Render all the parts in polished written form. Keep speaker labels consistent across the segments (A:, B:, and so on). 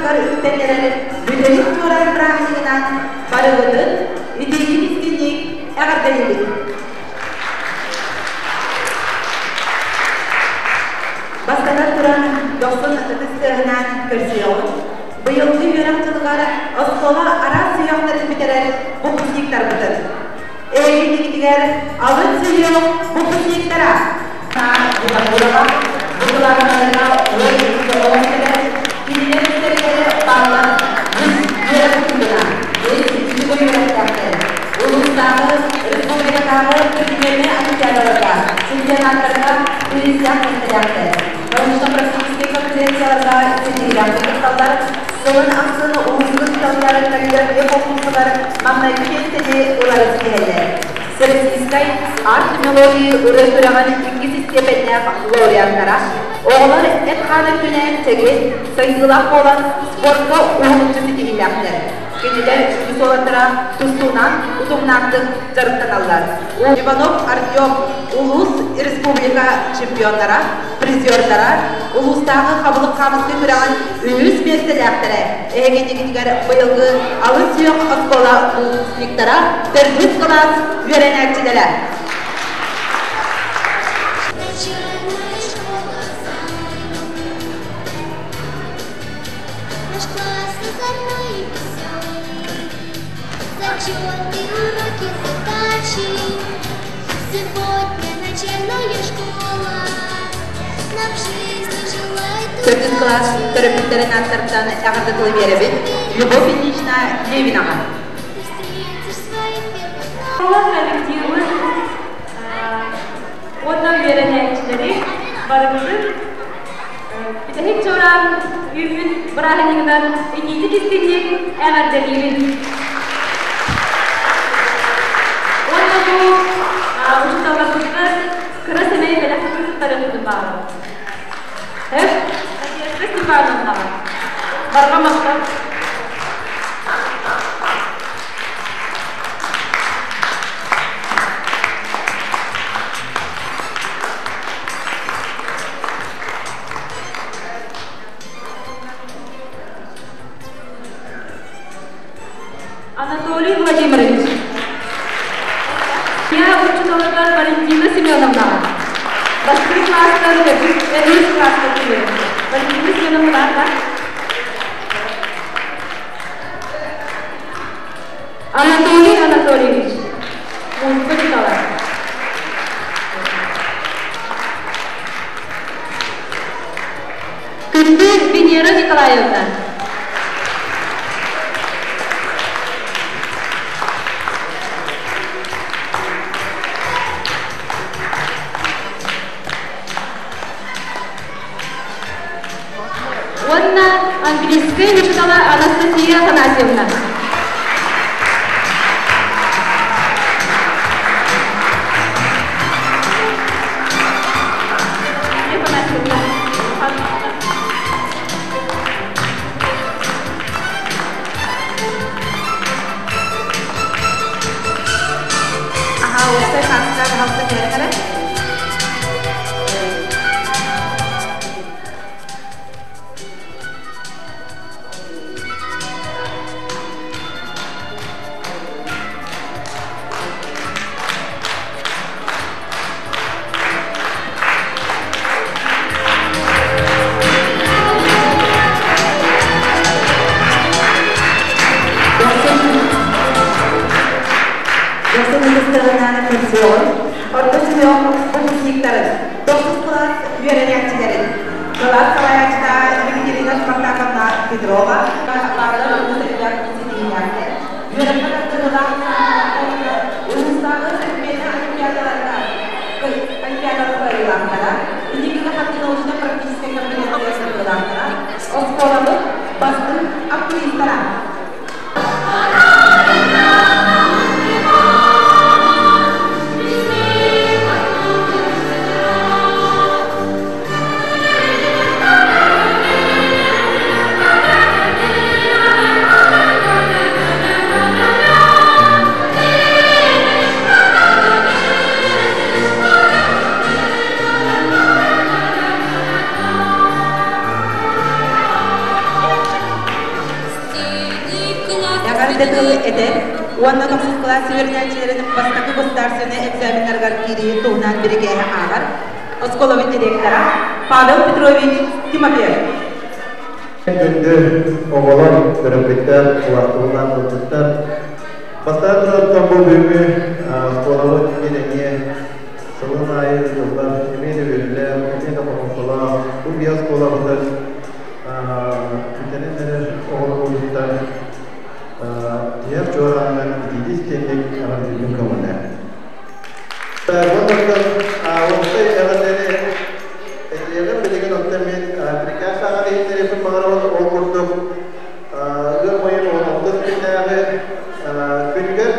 A: кылааһыгар үктэннэрэр бүтэһик туорар бырааһынньыгынан барыгытын итиигин-истиҥник эҕэрдэлиибит! Бастатан туран, дохсун ытыс тыаһынан көрсүөҕүҥ. Быйылгы үөрэх дьылыгар оскуола араас сүһүөхтэрин бүтэрэр выпускниктарбытын. Эһиги инникитигэр алын сүһүөх выпускниктара! Винокурова бу кылааһыннарга 12 оҕо кэлэр. Кинилэр истэригэр бааллар үс үөрэх туйгуна, үс үчүгэй үөрэхтээхтэр. Улуустааҕы, республикатааҕы предметнэй олимпиадаларга, чемпионаттарга бириистээх миэстэлээхтэр. Научно-практическай конференцияларга ситиһиилээхтик кытталлар. Сылын ахсын уһуйбут учууталлар каллиграфия конкурсугар маҥнайгы миэстэни ылары ситиһэллэр. Всероссийскай арт-мелодии ырыа күрэҕин иккис истиэпэннээх лауреаттара, оҕолор эт-хаан өттүнэн чэгиэн, сайдыылаах буолан спортка уһулуччу ситиһиилээхтэр. Кинилэр үгүс уолаттара тустуунан утумнаахтык дьарыктаналлар. Иванов Артем улуус республика чемпионнара, призердара, улуустааҕы хабылык хаамыска күрэҕин үһүс миэстэлээхтэрэ, эһигиннигитигэр быйылгы алын сүһүөх оскуола выпускниктара, төрдүс кылаас үөрэнээччилэрэ.
B: Наш класс озорной и веселый, Зачеты, уроки, задачи. Сегодня начальная школа нам в жизни желает
A: Төрдүс кылаас
B: удачи.
A: төрөппүттэрин ааттарыттан эҕэрдэ тылы биэрэбит Любовь Ильинична Левинаҕа.
B: Ты встретишь своих первых
C: Оҕолор коллективын уонна үөрэнээччилэри барыбытын Бүтэһик чуораан үүммүт бырааһынньыгынан итиитик истиҥник эҕэрдэлиибин. Уонна бу учууталларбытыгар кыра сэмэй бэлэхпитин туттарыахпытын баҕарабыт. Надежда Степановнаҕа барҕа махтал. Анатолий Владимирович. Я учителыгар Валентина Семеновнаҕа. Бастакы класстан төрдүс класска киирэр. Валентина Семеновна баар Анатолий Анатольевич. Музыка учителя. Күндү Венера Николаевна! Уонна английскай учуутала Анастасия Афанасьевна.
A: Аха, уопсай хаастар хаалта кэлэрэ. Дохсун ытыстарынаан көрсүөҕүн, орто сүһүөх выпускниктарын, тохсус кылаас үөрэнээччилэрин, кылаас салайааччыта Екатерина Спартаковна Петрова, бааллар олус элбэх ситиһиилээхтэр. Үөрэххэ тардыһыылаах улуустааҕы предметнэй олимпиадаларга олимпиадалар кыайыылаахтара, инникигэ ханна научно-практическай конференция кыттыылаахтара, оскуолабыт бастыҥ активистара. тыл этэр уонна тохсус кылаас үөрэнээччилэрин бастакы государственнай экзаменнарыгар киирии туһунан бирикээһи ааҕар оскуолабыт директора Павел Петрович Тимофеев.
D: Күндү оҕолор, төрөппүттэр, улааттыбылаах ыалдьыттар. Бастаан туран бу бүгүҥҥү оскуолабыт диэн эмиэ сылын аайы ыытыллар, эмиэ да үөрүүлээх, эмиэ да хомолтолоох. Бу биэ оскуолабытын бүтэрэн эрэр оҕолорбутуттан тиһэх чуораанынан итиитик истиҥник эҕэрдэлиибин көҥүлэ. Уонна уопсай эҕэрдэни этиэҕим билигин оттон мин приказ ааҕан иһитиннэриэхпин баҕарабын. Ол курдук ыам ыйын 16 күннээҕи күнүгэр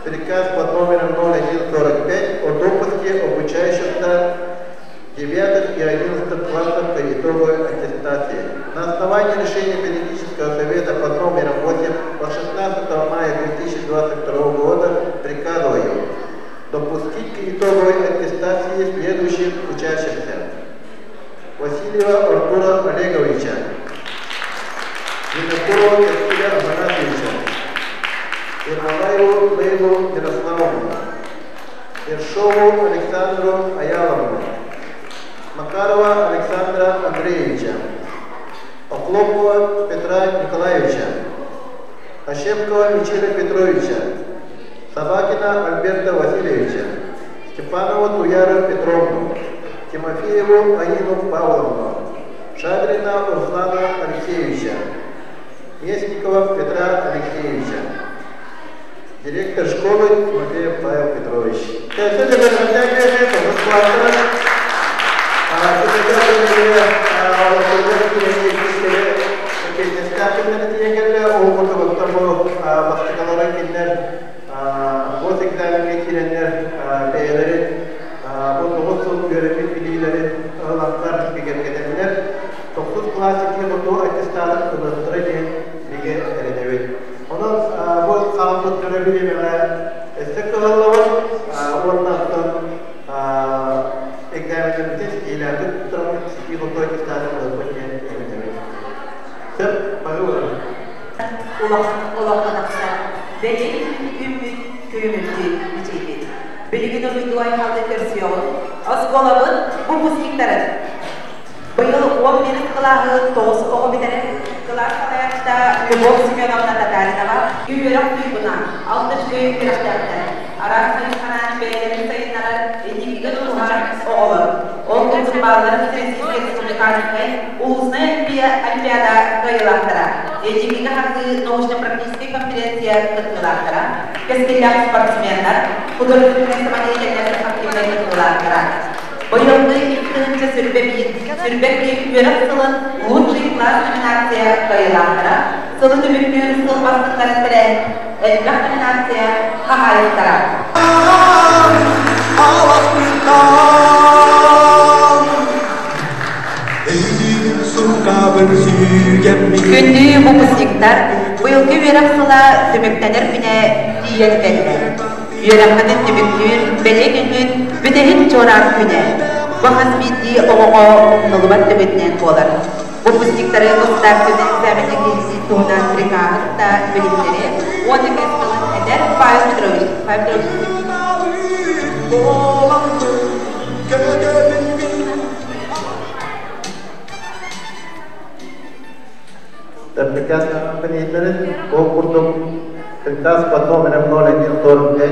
D: приказ под номером 0145 о допуске обучающихся 9 и 11 классов по итоговой аттестации. На основании решения Педагогического совета под номером 8 от 16 мая 2022 года приказываю допустить к итоговой аттестации следующих учащихся: Васильева Артура Олеговича, Винокурова Каскиля Афанасьевича, Ермолаеву Лейлу Мирославовну, Ершову Александру Аяловну, Макарова Александра Андреевича, Оклопова Петра Николаевича, Ощепкова Мичеля Петровича, Собакина Альберта Васильевича, Степанова Туяру Петровну, Тимофееву Аину Павловну, Шадрина Руслана Алексеевича, Местникова Петра Алексеевича. Директор школы Тимофеев Павел Петрович. Госэкзамеҥҥа киирэннэр бэйэлэрин бу 9 сыл үөрэппит билиилэрин ыланнар бигэргэтэннэр тохсус кылаас икки хоту аттестатын ылыахтара диэн бигэ эрэнэбит. Онон бу хаалбыт дьоно бириэмэҕэ өссө кыһаллабыт уонна оттон экзаменнарбытын ситиилээхтик туттараммыт ситии хоту аттестатын ылыахпыт диэн эрэнэбит. Сөп, бары барабыт.
A: Улахан олоххо тахсар бэлиэ күммүт күлүмүрдүү мичийбит. Билигин уруйдуу айхаллыы көрсүөҕүҥ оскуолабыт выпускниктарын. Быйыл 11 кылааһы 9 оҕо бүтэрэр. Кылаас салайааччыта Любовь Семеновна Татаринова үөрэх туйгуна, алта үчүгэй үөрэхтээхтэр. Араас хайысханан бэйэлэрин сайыннарар, инникигэ тутуһар оҕолор. Ол курдук баалларын Всероссийскай республиканскай улуснай олимпиада кыайыылаахтара, инникигэ хардыы научно-практическай конференция кыттыылаахтара, кэскиллээх спортсменнар, художественнай самодеятельность активнай кыттыылаахтара. Быйылгы 2021 21 үөрэх сылын «Лучший класс» номинация кыайыылаахтара, сылы түмүктүүр сыл бастыҥнарын тэрээһин элбэх номинация хаһаайыттара. Күндү выпускниктар, быйылгы үөрэх сыла түмүктэнэр күнэ тиийэн кэллэ. Үөрэххитин түмүктүүр бэлиэ күҥҥүт бүтэһик чуораан күнэ. Бу хас биирдии оҕоҕо умнуллубат түгэнинэн буолар. Выпускниктары государственнай экзамеҥҥа киирсии туһунан прикаһын да билиһиннэри уонна кэс тылын этэр Павел Петрович. Павел Петрович.
D: Приказ Ол курдук приказ под номером 0145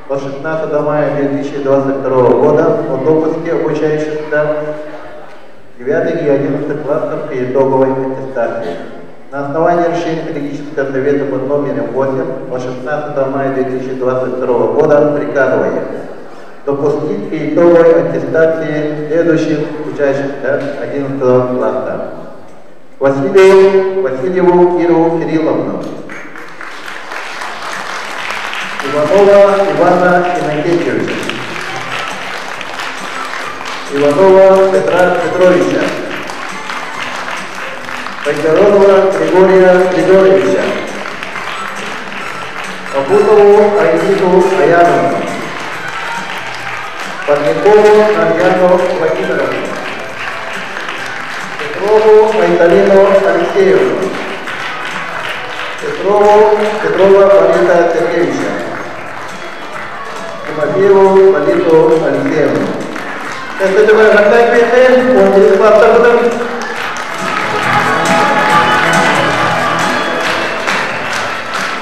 D: от 16 мая 2022 года о допуске обучающихся 9 и 11 классов к итоговой аттестации. На основании решения Педагогического совета под номером 8 от 16 мая 2022 года приказываю допустить к итоговой аттестации следующих учащихся 11 класса: Васильеву, Васильеву Киру Кирилловну, Иванова Ивана Иннокентьевича, Иванова Петра Петровича, Байгоронова Григория Григорьевича, Абутову Айниту Аяновну, Парникову Нарьяну Владимировну, Петрову Айталину Алексеевну, Петрову, Петрова Бориса Сергеевича. Тимофееву Лолиту Алексеевну. Өссө эҕэрдэ биэрдин, 11 класстарбытын.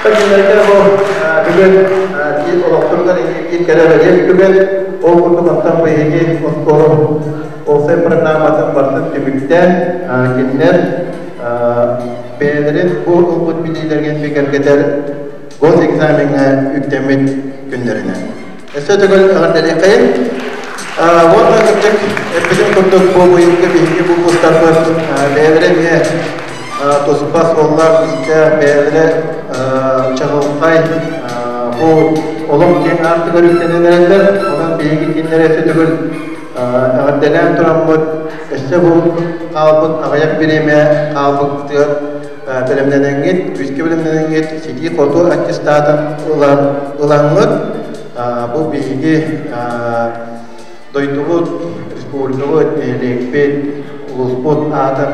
D: Кинилэргэ бу бүгүн биир олохторугар биир кэрэ бэлиэ күн. Ол курдук онтон биһиги оскуола уопсай программатын барытын түмүктээн, кинилэр бэйэлэрин бу ылбыт билиилэрин бигэргэтэр госэкзамеҥҥа үктэммит күннэринэн. Өссө төгүл эҕэрдэлиэххэйин. Уонна кырдьык эппитим курдук бу быйылгы биһиги выпустарбыт бэйэлэрэ эмиэ туспа суоллаах иитэ, бэйэлэрэ чаҕылхай бу олох киэҥ аартыгар үктэнэн эрэллэр. Онон биһиги кинилэри өссө төгүл эҕэрдэлээн тураммыт, өссө бу хаалбыт аҕыйах бириэмэ хаалбытыгар бэлэмнэнэҥҥит, күүскэ бэлэмнэнэҥҥит, ситии-хотуу аттестатын ылаҥҥыт, бу биһиги дойдубут, республикабыт, нэһилиэкпит, улууспут аатын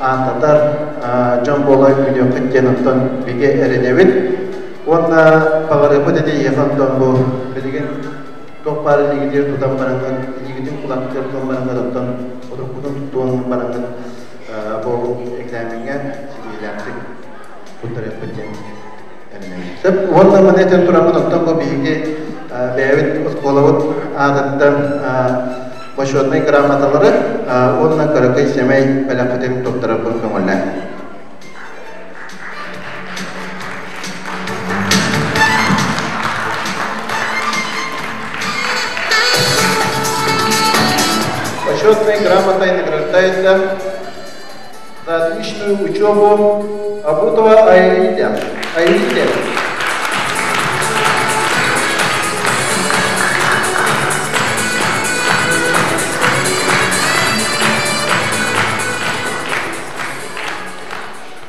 D: ааттатар дьон буола үүнүөххүт диэн оттон бигэ эрэнэбит. Уонна баҕарыахпыт этэ эйиэхэ онтон бу билигин туох баар илиигитигэр тутан бараҥҥыт, илиигитин кулаахтыгар тутан бараҥҥыт, оттон уруккутун туттуон бараҥҥыт бу экзамеҥҥа ситиһиилээхтик туттарыахпыт диэн эрэнэбит. Сөп. Уонна маны этэн тураммын, оттон бу биһиги бэйэбит оскуолабыт аатыттан бочуотунай грамоталары уонна кыракый сэмэй бэлэхпитин туттарарбын көҥүллээн. Почетной грамотой награждается за отличную учебу Абутова Аэлита. Аэлите.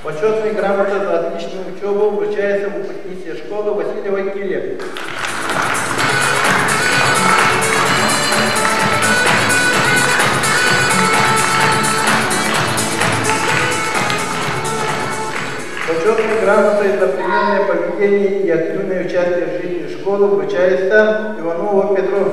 D: Почетная грамота за отличную учебу вручается выпускнице школы Васильевой Кире. Почетной грамотой за примерное поведение и активное участие в жизни школы вручается Иванову Петру.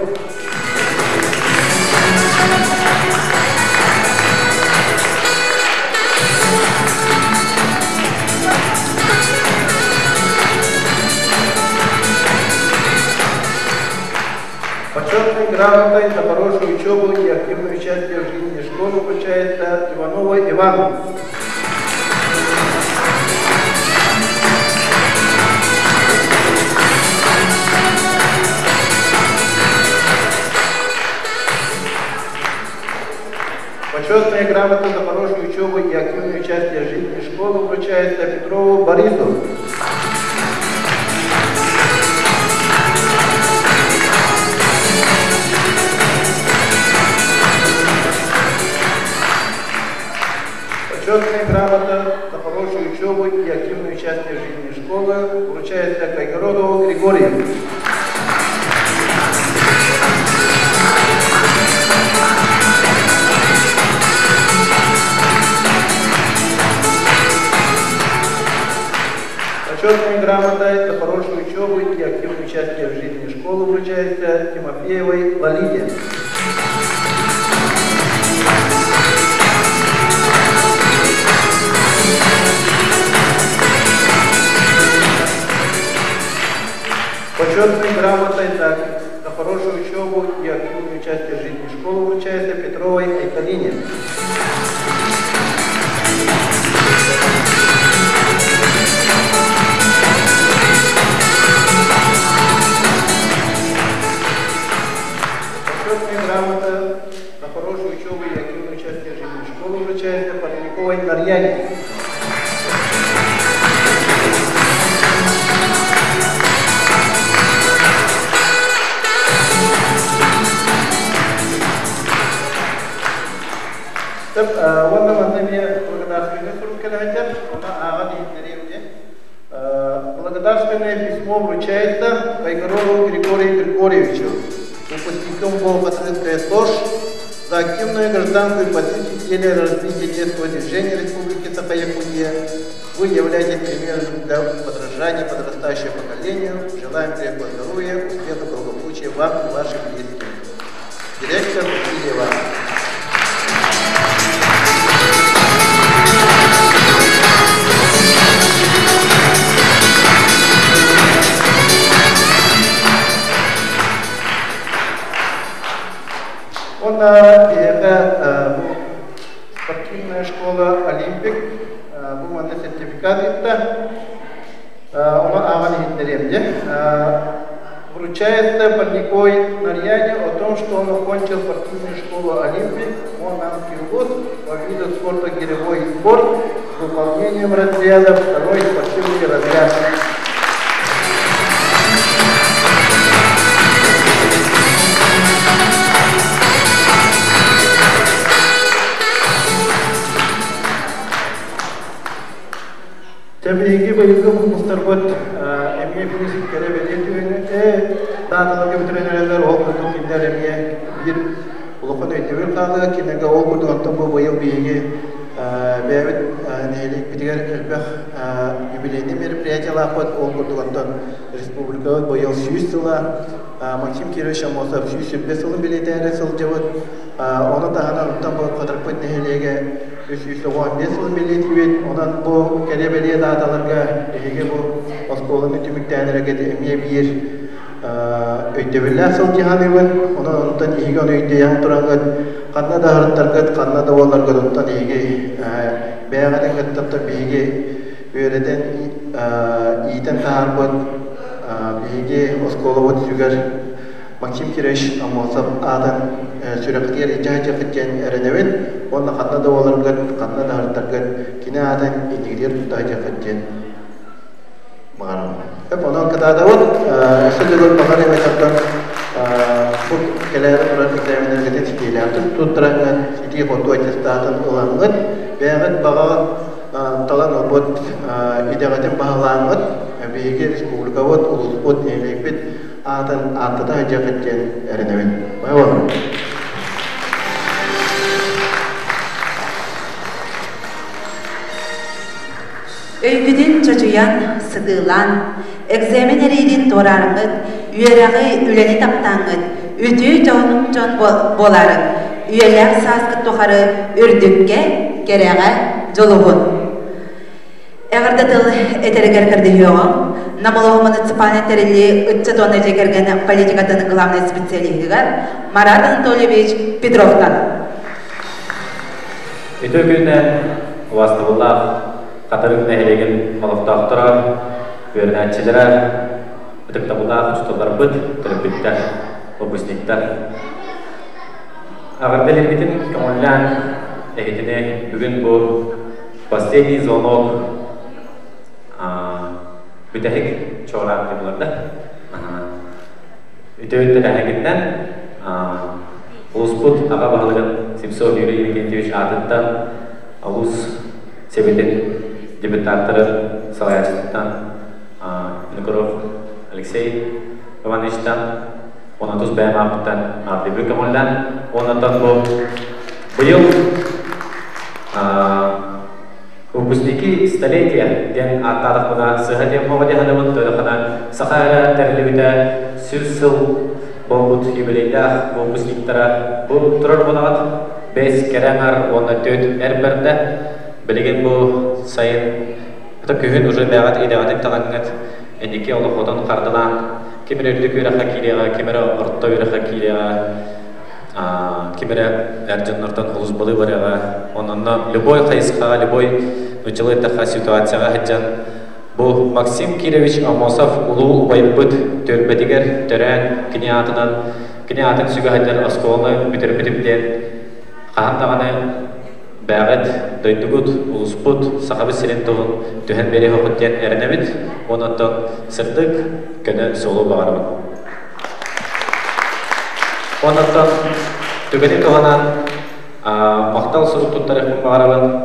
D: Почетной грамотой за хорошую учебу и активное участие в жизни школы вручается Иванову Ивану. Почетная грамота за хорошую учебу и активное участие в жизни школы вручается Петрову Борису. Почетная грамота за хорошую учебу и активное участие в жизни школы вручается Кайгородову Григорию. Почетная грамота за хорошую учебу и активное участие в жизни школы вручается Тимофеевой Лолите. Почетной грамотой за хорошую учебу и активное участие в жизни школы вручается Петровой Айталине. Почетная грамота за хорошую учебу и активное участие в жизни школы вручается Парниковой Марьяне. Уонна манна эмиэ благодарственный сурук кэлэһэтэр, онно ааҕан иһитиннэриэм диэн. Благодарственное письмо вручается Кайгорову Григорию Григорьевичу, выпускником Волгоградская СОЖ, за активную гражданскую позицию в деле развития детского движения Республики Саха-Якутия. Вы являетесь примером для подражания подрастающему поколению. Желаем крепкого здоровья, успехов, благополучия вам и вашим близким. Директор Васильева. Онна биһиэхэ бу спортивная школа Олимпик бу манна сертификат ыытта. Ону ааҕан иһиттэриэм дьэ. Вручается Парниковой Нарьяне о том, что он окончил спортивную школу Олимпик, он Намский вуз по виду спорта гиревой спорт с выполнением разряда второй спортивный разряд. Тэбиһиги быйылгы мустарбыт эмиэ билисин кэрэ бэлиэ түгэни дааталарга бүтүрэн эрэллэр, ол курдук кинилэр эмиэ биир улахан өйдөбүл хаалыа кинилэргэ. Ол курдук онтон бу быйыл биһиги бэйэбит нэһилиэкпитигэр элбэх юбилейный мероприятиялаахпыт. Ол курдук онтон республикабыт быйыл 100 сыла, Максим Кирович Аммосов 120 сылын бэлиэтээри сылдьабыт. Ону таһынан оттон бу Хатырыкпыт нэһилиэгэ 395 сылын бэлиэтиибит. Онон бу кэрэ бэлиэ дааталарга эһиги бу оскуоланы түмүктээн эрэгит эмиэ биир өйдөбүллээх сылдьыһаныыбын. Онон онтон эһиги ону өйдөйөн тураҥҥыт, ханна да аһарыттаргыт, ханна да буолларгыт, онтон эһиги бэйэҕитин кытта биһиги үөрэтэн иитэн таһаарбыт биһиги оскуолабыт сүгэр Максим Кирович Аммосов аатын сүрэхтиэр илдьэ диэн эрэнэбин уонна ханна да буоларгыт, ханна да аһардаргыт кини аатын иннигитигэр тутта сылдьыаххыт диэн баҕарабын. Онон кытаатабыт, өссө төгүл баҕар эбэтэртэн бу кэлээри турар экзаменнаргытын ситиилээхтик туттараҥҥыт, ситии-хотуу аттестатын ылаҥҥыт, бэйэҕит баҕаҕыт талан ылбыт идэҕитин баһылааҥҥыт, биһиги республикабыт, улууспут, нэһилиэкпит аатын ааттата сылдьыаххыт диэн эрэнэбин. Бай
A: Өйгүтүн чочуйан, сытыылаан, экзамен эриирин туораарыҥҥыт, үөрэҕи, үлэни таптааҥҥыт, үтүө дьоһун дьон буолаарыҥ, үйэлээх сааскыт тухары үрдүккэ, кэрэҕэ дьулуһун. Эҕэрдэ тыл этэригэр көрдөһүөҕүҥ, Намолоһу муниципальнай тэриллии ыччат уонна дьиэ кэргэн политикатын главнай специалиһыгар Марат Анатольевич Петровтан.
E: Үтүө күнүнэн убаастабыллаах Хатырык нэһилиэгин олохтоохторо, үөрэнээччилэрэ, ытыктабыллаах учууталларбыт, төрөппүттэр, выпускниктар. Эҕэрдэлэргитин көҥүллээн эһитини бүгүн бу последний звонок бүтэһик чуораан диэн булар да. Үтүө тэрээһиҥҥитинэн улууспут аҕа баһылыгын Симсов Юрий Иннокентьевич аатыттан улуус Сэбиэтин депутаттарын салайааччытыттан Винокуров Алексей Ивановичтан уонна тус бэйэм ааппыттан аардыйбыт көҥүллээн уонна бу быйыл Выпускники столетия диэн ааттаатахпына сыһа диэн буола диэханабын тойлохана саха эрэ тэриллибитэ 100 сыл буолбут юбилейдаах выпускниктара бу турар буолаҕыт бэс кэрэ аҥар уонна түөрт эр бэрдэ билигин бу сайын это күһүн уже бэҕэт идэҕитин таҕаҥҥыт инники олоххутун хардылаан ким эрэ үрдүк үөрэххэ киириэҕэ ким эрэ орто үөрэххэ киириэҕэ ким эрэ эр дьоннортон олус балыы барыаҕа. Ононно любой хайысхаҕа, любой нуччалыы эттэххэ ситуацияҕа сылдьан бу Максим Кирович Аммосов улуу убайбыт түөлбэтигэр төрөөн кини аатынан кини аатын сүгэ сылдьар оскуоланы бүтэрбитим диэн хаһан даҕаны бэҕэт дойдугут, улуспут, Сахабыт сирин туһун түһэн биэриэххит диэн эрэнэбит. Онон сырдык, көнө суолу баҕарабын. Онон түгэни туһанан махтал сурук туттарыахпын баҕарабын.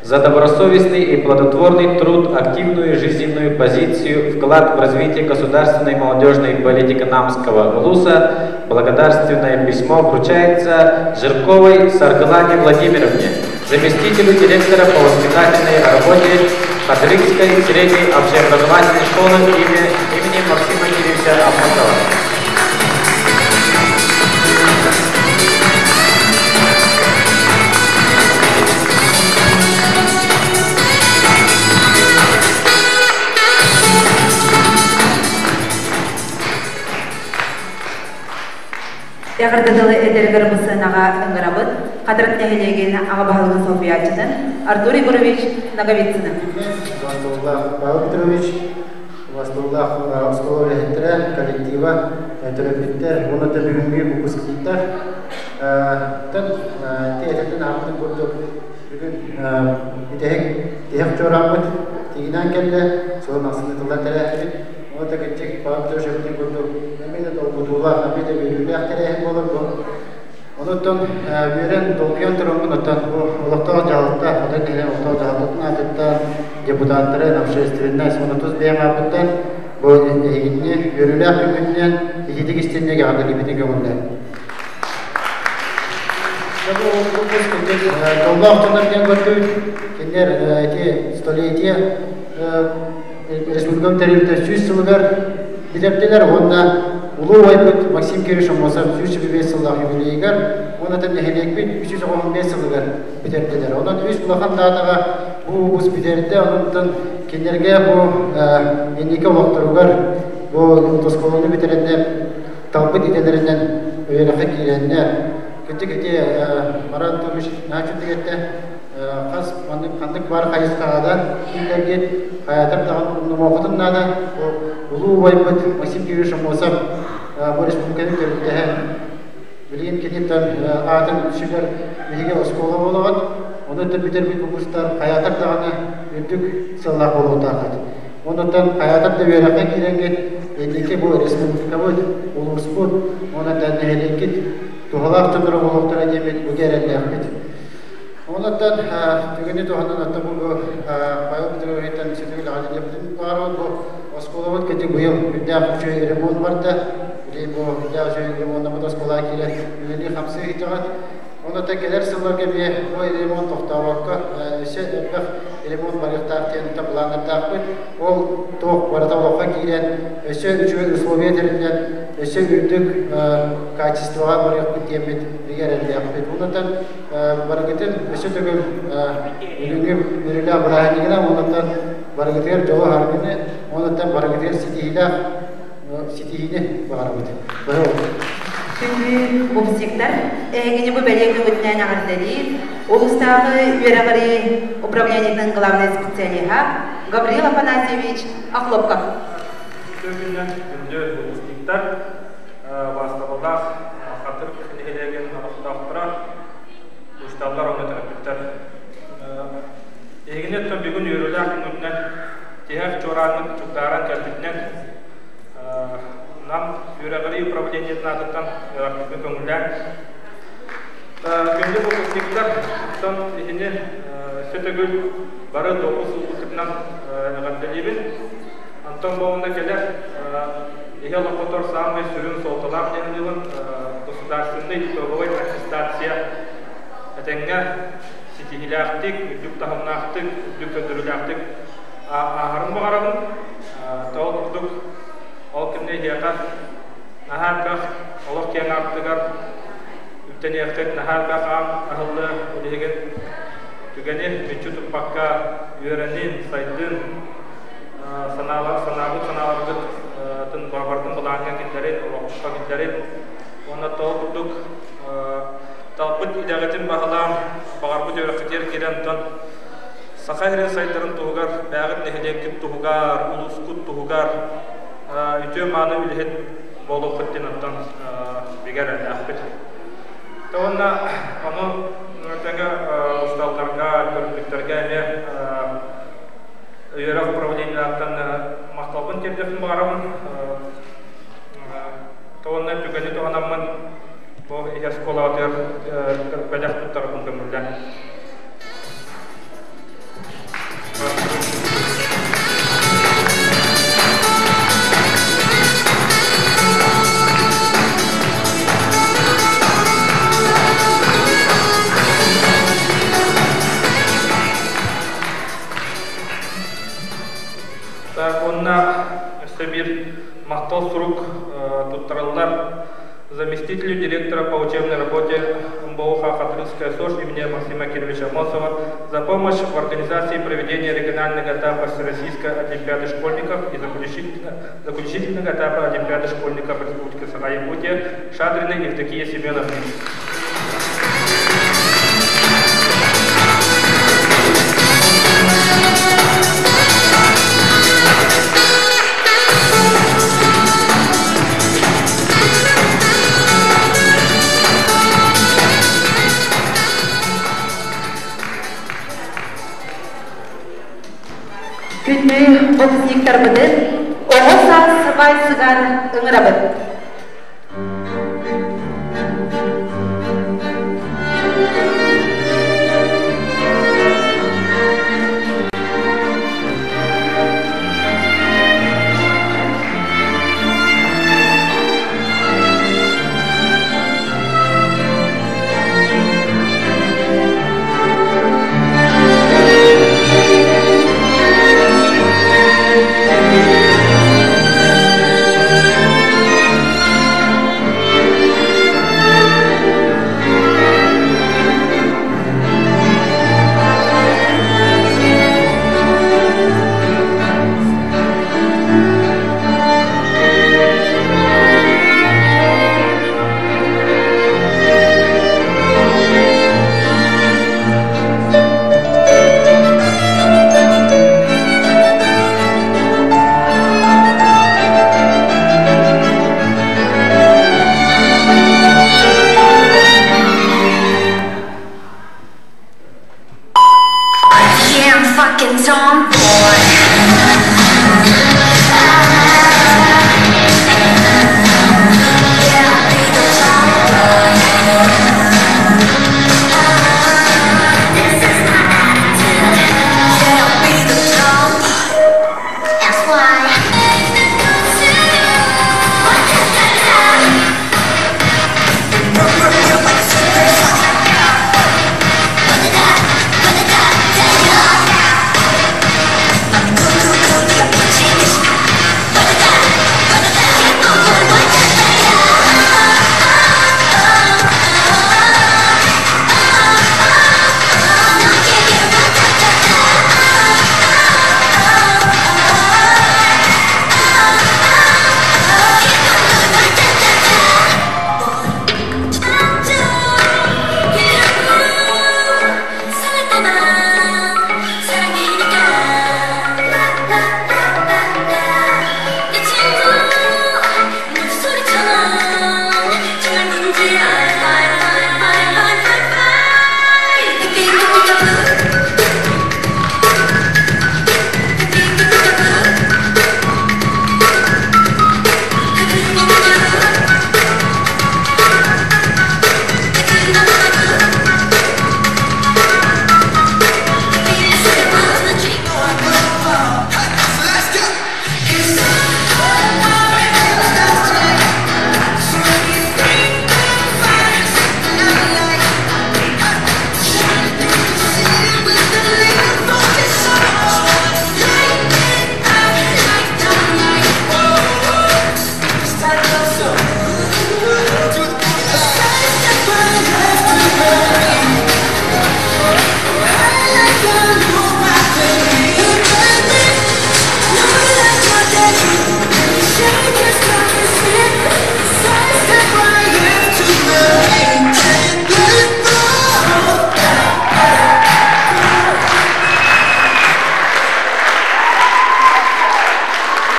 E: За добросовестный и плодотворный труд, активную жизненную позицию, вклад в развитие государственной молодежной политики Намского улуса благодарственное письмо вручается Жирковой Саргылане Владимировне, заместителю директора по воспитательной работе Хатырыкской средней общеобразовательной школы имени Максима Кирилловича Аммосова.
A: Эҕэрдэ тылы этэригэр бу сыанаҕа ыҥырабыт Хатырык нэһилиэгин аҕа баһылыгын солбуйааччытын Артур Егорович Ноговицыны.
D: Убастабыллаах Павел Петрович, убастабыллаах оскуола үлэһиттэрэ, коллектива, төрөппүттэр уонна да бүгүҥҥү выпускниктар. Тан этэтин ааппытын курдук бүгүн бүтэһик тиһэх чуорааммыт тигинэн кэллэ, сылын ахсын ытыллар тэрээһиммит. Уонна да кырдьык Павел Петрович эппитин курдук эмиэ да долгутуулаах, эмиэ да үөрүүлээх тэрээһин буолар бу. Онуттан үөрэн, долгуйан тураммын, оттон бу олохтоох дьаһалта, хотон нэһилиэк олохтоох дьаһалтатын аатыттан, депутаттарын, общественность уонна тус бэйэм ааппыттан бу эһигини үөрүүлээх күҥҥүтүнэн итиитик истинник эҕэрдэлиибитин көҥүллээн. Дьоллоох дьоннор диэн көрдүбүт. Кинилэр ити столетие республикам тэрилтэ 100 сылыгар бүтэрдилэр уонна улуу убайбыт Максим Кириллович Аммосов 125 сыллаах юбилейыгар уонна нэһилиэкпит 395 сылыгар бүтэрдилэр. Онон үс улахан даатаҕа бу улуус бүтэрдэ. Онон кинилэргэ бу инники олохторугар бу оскуоланы бүтэрэннэр талбыт идэлэринэн үөрэххэ киирэннэр кырдьык ити Марат Анатольевич наһаа үчүгэй этэ. Хас маннык ханнык баар хайысхаҕа да киирдэргит хайатар даҕаны умнумуоххутун наада. Бу улуу убайбыт Максим Кириллович Аммосов бу республиканы төрүттэһэн билигин киниттэн аатын сүгэр биһиги оскуола буолаҕыт. Ону бүтэрбит улуустар хайатар даҕаны үрдүк сыаллаах буолуохтааххыт. Онуттан хайатар да үөрэххэ киирэҥҥит инники бу республикабыт, улууспут уонна нэһилиэккит туһалаах дьонноро буолуохтара диэммит бүгэ эрэллээхпит. Онуттан түгэни туһанан оттон бу Павел Петровичтан сүтүгүл аҕа баар бу оскуолабыт кэти быйыл үрдээх үчүгэй ремонт барда. Били бу үрдээх үчүгэй ремоннаммыт оскуолаҕа киирэн үлэлии хамсыы сылдьаҕыт. Онуттан кэлэр сылларга эмиэ бу ремонт тохтообокко өссө элбэх ремонт барыахтаах диэн былааннардаахпыт. Ол туох барыта олоххо киирэн, өссө үчүгэй условия тэриллэн, өссө үрдүк качествоҕа барыахпыт диэммит бигэ эрэллээхпит. Онуттан барыгытын өссө төгүл бүгүҥҥү үөрүүлээх бырааһынньыгынан онуттан барыгытыгар дьолу харгыны, онуттан барыгытыгар ситиһиилээх ситиһиини баҕарабыт.
A: Күндү выпускниктар, эһигини бу бэлиэ күҥҥүтүнэн эҕэрдэлиир улуустааҕы үөрэҕирии управлениетын главнай специалиһа Гаврил Афанасьевич Охлопков.
F: Күнүнэн күндү выпускниктар, бастабыллаах Хатырык нэһилиэгин олохтоохторо, учууталлар уонна төрөппүттэр. Эһигини оттон бүгүн үөрүүлээх күҥҥүтүнэн тиһэх чуорааннык чугдааран кэлбитинэн Нам үөрэҕирии управлениетын аатыттан эҕэрдэтин көҥүллээн күндү выпускниктар, оттон итини өссө төгүл бары допуск ылбыккытынан эҕэрдэлиибин. Антон Бовна кэлэр иһи олоххотор саамай сүрүн суолталаах диэн ылын государственный итоговай аттестация этэҥҥэ ситиһиилээхтик, үрдүк таһымнаахтык, үрдүк көрдөрүүлээхтик ааһарын баҕарабын. Тоҕо курдук ол кэмҥэ эһиэхэ наһаа элбэх олох киэҥ аартыгар үктэниэххит, наһаа элбэх аан аһыллыа билигин түгэни мүччү туппакка үөрэнин, сайдын, санаалар, санаабыт санааларгыт барытын былааҥҥа киллэрин, олоххо киллэрин уонна тоҕо курдук талбыт идэҕитин баһылаан, баҕарбыт үөрэххитигэр киирэн онтон Саха сирин сайдарын туһугар, бэйэҕит нэһилиэккит туһугар, улуускут туһугар үтүө-мааны үлэһит буолуоххут диэн оттон бигэ эрэллээхпит. Уонна ону тэҥэ учууталларга, төрөппүттэргэ эмиэ үөрэх управлениетыттан махталбын тиэрдиэхпин баҕарабын. Уонна түгэни туһанаммын бу иһэ оскуолаҕытыгар бэлэх туттарбын көҥүллээн. махтал сурук туттарыллар заместителю директора по учебной работе МБО Хатырыкская СОЖ имени Максима Кировича Амосова за помощь в организации проведения регионального этапа Всероссийской олимпиады школьников и заключительного этапа Олимпиады школьников Республики Саха-Якутия Шадриной Евдокии Семеновне.
A: Күндү выпускниктарбытын оҕо саас вальсыгар ыҥырабыт.
B: Yeah, I'm fucking tomboy. Yeah, I'll be the tomboy. This is my attitude. Yeah, I'll be the tomboy. That's why.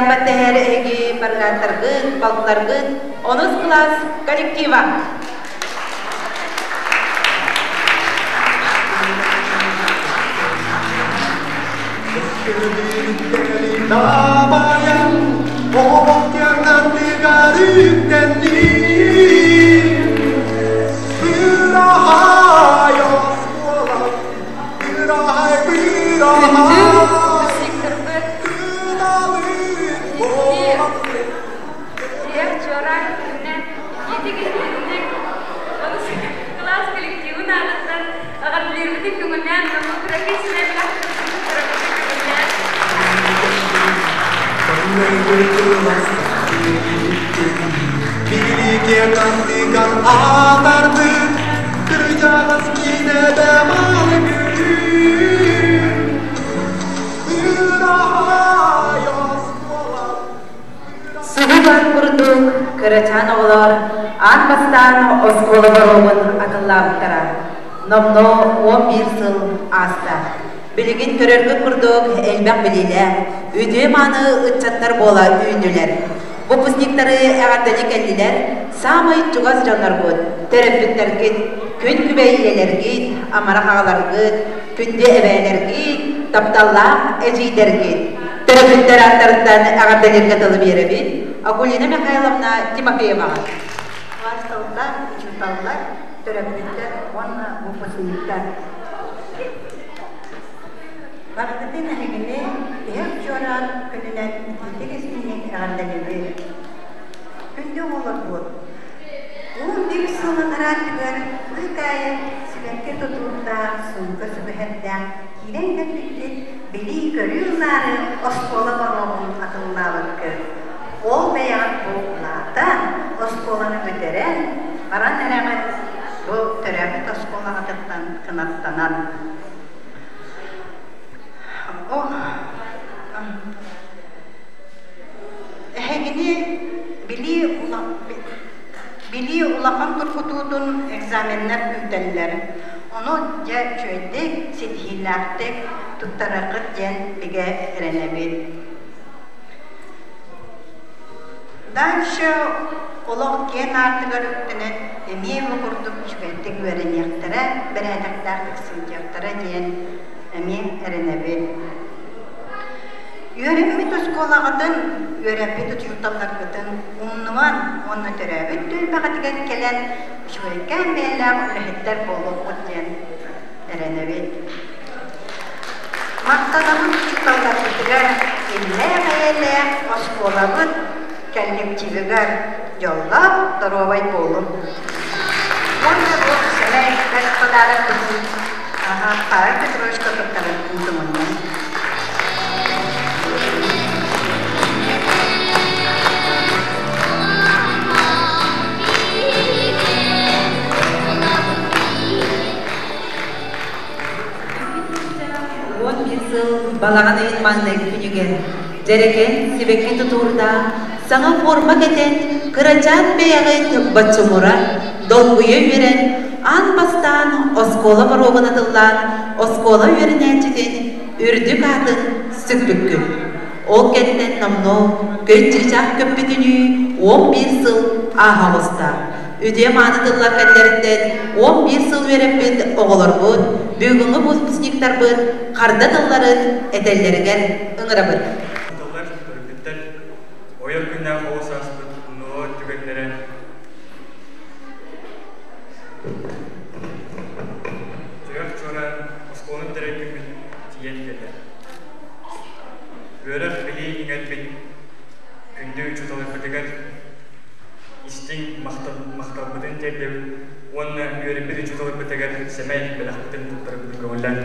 A: Баттэһэр эһиги барылааттаргыт, балтыларгыт, онус кылаас коллектива.
C: Күндү выпускниктарбыт, биһиги тиһэх чуораан күнэ итиитик-истиҥник онус кылаас коллективын аатыттан эҕэрдэлиирбитин көҥүллээн, номнуо профессиональнай бөлөхтөрбүтүн көҥүллээн.
A: Субу бар курдук кырачаан оҕолор аан бастаан оскуола боруогун атыллаабыттара. Номнуо 11 сыл ааста. Билигин көрөргүт курдук элбэх билиилээх, үтүө-мааны ыччаттар буола үүннүлэр. Выпускниктары эҕэрдэли кэллилэр, саамай чугас дьонноргут, төрөппүттэргит, күн күбэй ийэлэргит, амарах аҕаларгыт, күндү эбээлэргит, тапталлаах эдьиийдэргит. Төрөппүттэр ааттарыттан эҕэрдэлииргэ тылы биэрэбит Акулина Михайловна Тимофееваҕа.
G: Маасталлар, учууталлар, төрөппүттэр уонна выпускниктар. Барытын эһигини тиһэх чуораан күнүнэн итиитик истиҥник эҕэрдэлиибит. Күндү оҕолорбут, 11 сыл анараатыгар быыкаайык сибэкки тутуурдаах, суумка сүгэһэрдээх киирэн кэлбиккит билии-көрүү ылаары оскуола боруогун атыллаабыккыт. Ол бэйэҕит бу улаатан, оскуоланы бүтэрэн, баран эрэҕит бу төрөөбүт оскуолаҕытыттан кынаттанан. Эһигини билии билии улахан тургутуутун экзаменнар күүтэллэр. Ону дьэ үчүгэйдик, ситиһиилээхтик туттараргыт диэн бигэ эрэнэбит. Дальше олох киэн аартыгар үктэнэн эмиэ бу курдук үчүгэйдик үөрэниэхтэрэ, бэрээдэктээхтик сылдьыахтара диэн эмиэ эрэнэбит. Үөрэммит оскуолаҕытын, үөрэппит учууталларгытын умнуман уонна төрөөбүт түөлбэҕитигэр кэлэн үчүгэйкээн бэйэлээх үлэһиттэр буолуоххут диэн эрэнэбит. Махтанабыт учууталларбытыгар иллээх-эйэлээх оскуолабыт коллективыгар дьоллоох, доруобай буолуҥ. Уонна бу сэмэй бэрт подарок Павел Петровичка туттаран ыытымыннын.
A: 11 сыл балаҕан ыйын маҥнайгы күнүгэр дьэрэкээн сибэкки тутуурдаах саҥа форма кэтэн кырачаан бэйэҕит боччумура долгуйа үөрэн аан бастаан оскуола боруогун атыллаан оскуола үөрэнээччитин үрдүк аатын сүкпүккүн. Ол кэннэ номнуо көй чыычаах көппүтүнүү 11 сыл ааһа оҕуста. Үтүө мааны тыллар кэннилэриттэн 11 сыл үөрэппит оҕолорбут, бүгүҥҥү выпускниктарбыт харда тылларын этэллэригэр ыҥырабыт.
H: Тыллар төрөппүттэр ойор күннээх оҕо сааспыт умнуллубат түгэннэрэ Түһэх чуораан оскуоланы бүтэрэр күммүт тиийэн кэллэ. Үөрэх билии иҥэрбит күндү учууталларбытыгар истиҥ махталбытын тиэрдэбит уонна үөрэппит учууталларбытыгар сэмэй бэлэхпитин туттарарбытын көҥүллээн.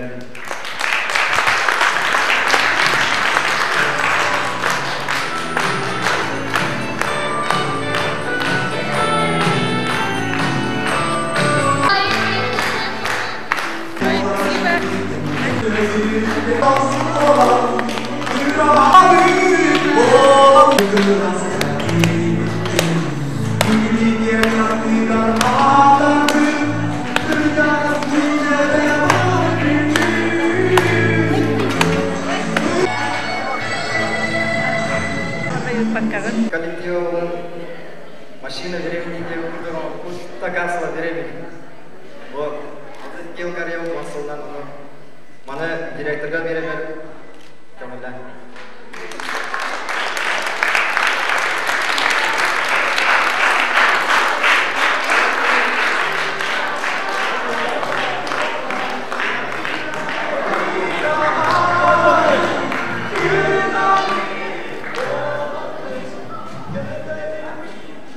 I: Коллективын машина времени диэн курдук устакасла беремин. Вот. Кел карьеру масылдан ону маны директорга беремер көмөллән.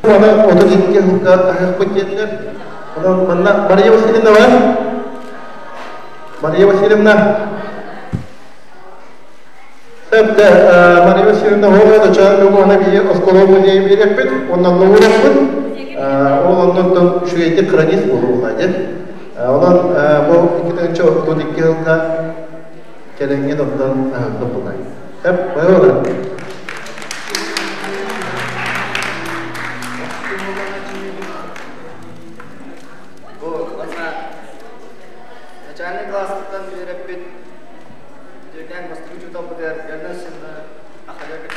D: Аны 32 сылга аһыахпыт диэтилэр. Онон манна Мария Васильевна бар. Мария Васильевна. Сөп дэ, Мария Васильевна, ол эдэ бүгүн бии оскуола музейы биэриэхпит, онон нуураппыт, ол оннуттан үчүгэйдик хронист буолуоҕа дьэ. Онон бу 2032 сылга кэлэҥҥин онтон аһыллып булай. Сөп, байола.
I: Бу уонна начальный класстан үөрэппит Дьэкээн бастакы учууталбытыгар Галина Васильевна Ахалека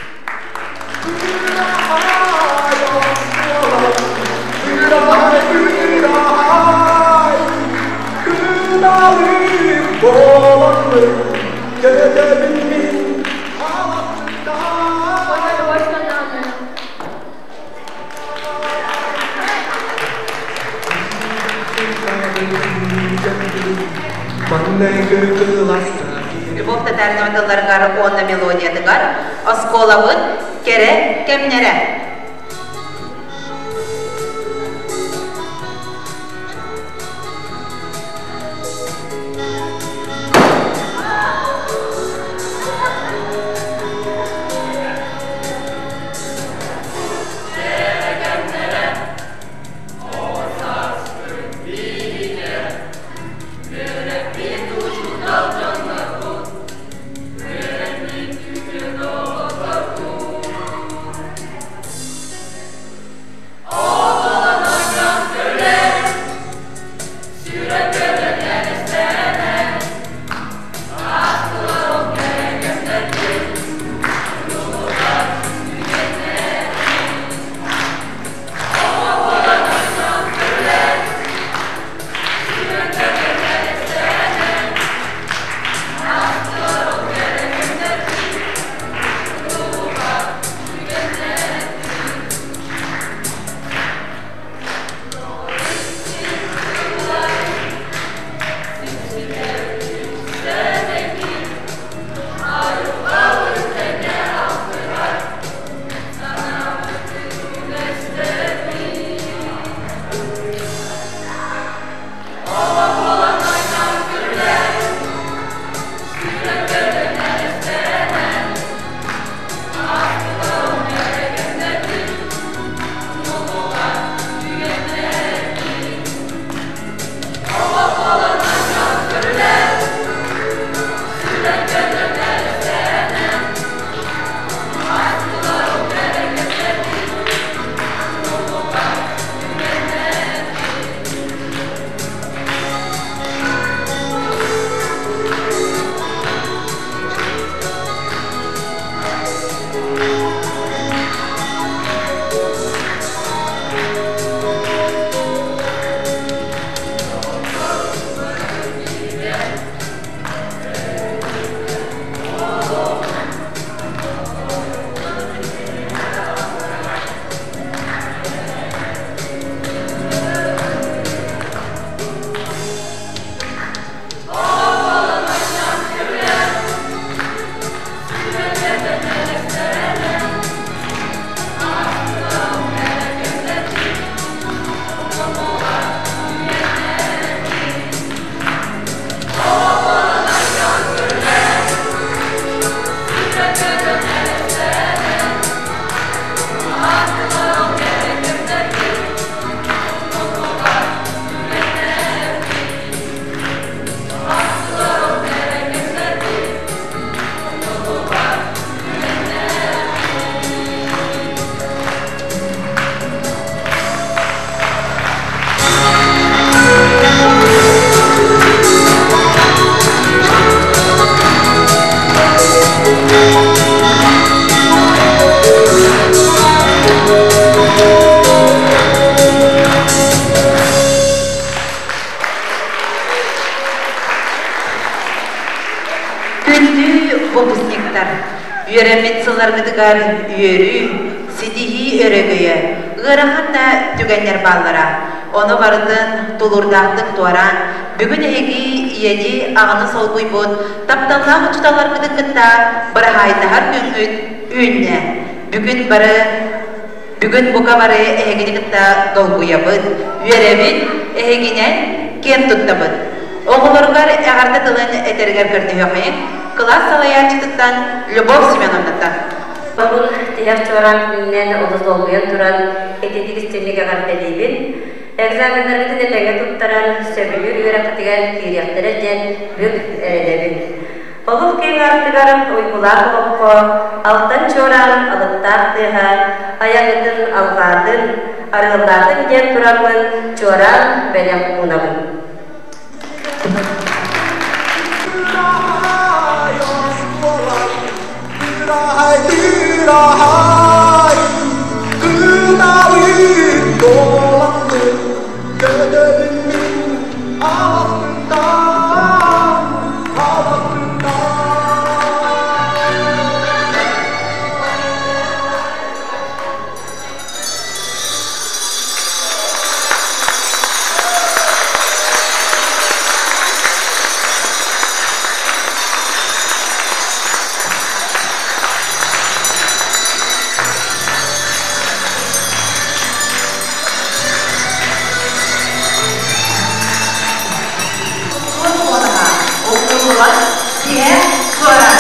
A: Любовь Татаринова тылларыгар уонна мелодиятыгар оскуолабыт кэрэ кэмнэрэ. Күндү выпускниктар, үөрэммит сылларгытыгар үөрүү, ситиһии өрөгөйө, ыарахан да түгэннэр бааллара. Ону барытын тулуурдаахтык туораан, бүгүн эһиги ийэни, аҕаны солбуйбут тапталлаах учууталларгытын кытта быраһаайдаһар күҥҥүт үүннэ. Бүгүн бары Бүгүн бука бары эһигини кытта долгуйабыт, үөрэбит, эһигинэн киэн туттабыт. Оҕолоругар эҕэрдэ тылын этэригэр көрдөһүөххэйиҥ. кылаас салайааччытыттан Любовь Семеновнаттан.
J: Бабын тиһэх чуораан күнүнэн олус долгуйан туран ититик истинник эҕэрдэлиибин. Экзаменнаргытын этэҥҥэ туттаран, сөбүлүүр үөрэххитигэр киириэхтэрэ диэн бүк эрэнэбин. Олох киэҥ артыгар уйгулаах олоххо алтан чуораан алыптаах тыаһа айаҥҥытын алҕаатын, арыаллаатын диэн тураммын чуораан бэлэх уунабын.
A: Тиһэх чуораан.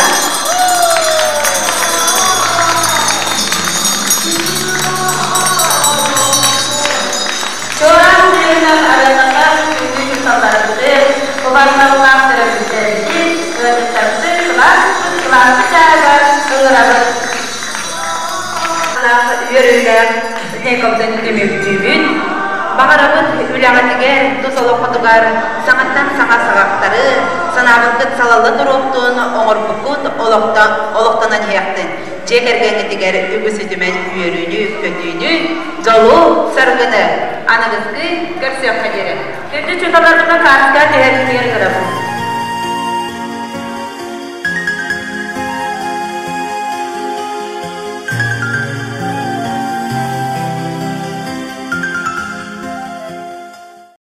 J: Чуораан тыынан арыаллатар күндү дьахталларбытын, убайдарылаах төрөппүттэрбитин, ыалдьыттарбытын кылааспыт кылааспыт чааһыгар ыҥырабыт.
A: Үөрүүлээх линейкабытын түмүктүүбүт. Баҕарабыт үлэҕитигэр, тус олоххутугар саҥаттан саҥа саҕахтары, санаабыккыт салалла туруохтун, оҥорбуккут олохтонон иһиэхтин. Дьиэ кэргэҥҥитигэр үгүс үтүмэн үөрүүнү, көтүүнү, дьолу, саргыны аныгыскы көрсүөххэ диэри.
J: Күндү чуталарбытын хааска түһэрбитигэр ыҥырабыт.